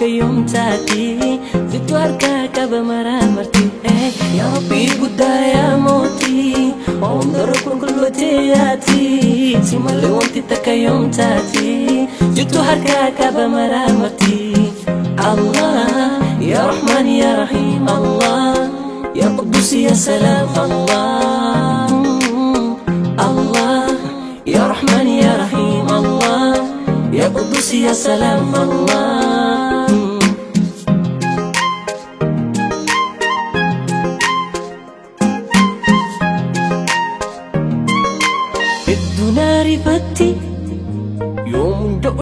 takka yoom taati Situ harkaa qaba maraa marti. Yaa Rabbii guddaa, yaa mootii hundarra qulqullootee yaati, si malee wanti takka yoom taati Situ harkaa qaba maraa marti. Allah ya Rahman ya Rahim, Allah ya Quddus ya Salam, Allah Allah ya Rahman ya Rahim, Allah ya Quddus ya Salam, Allah. Hedduu na rifatti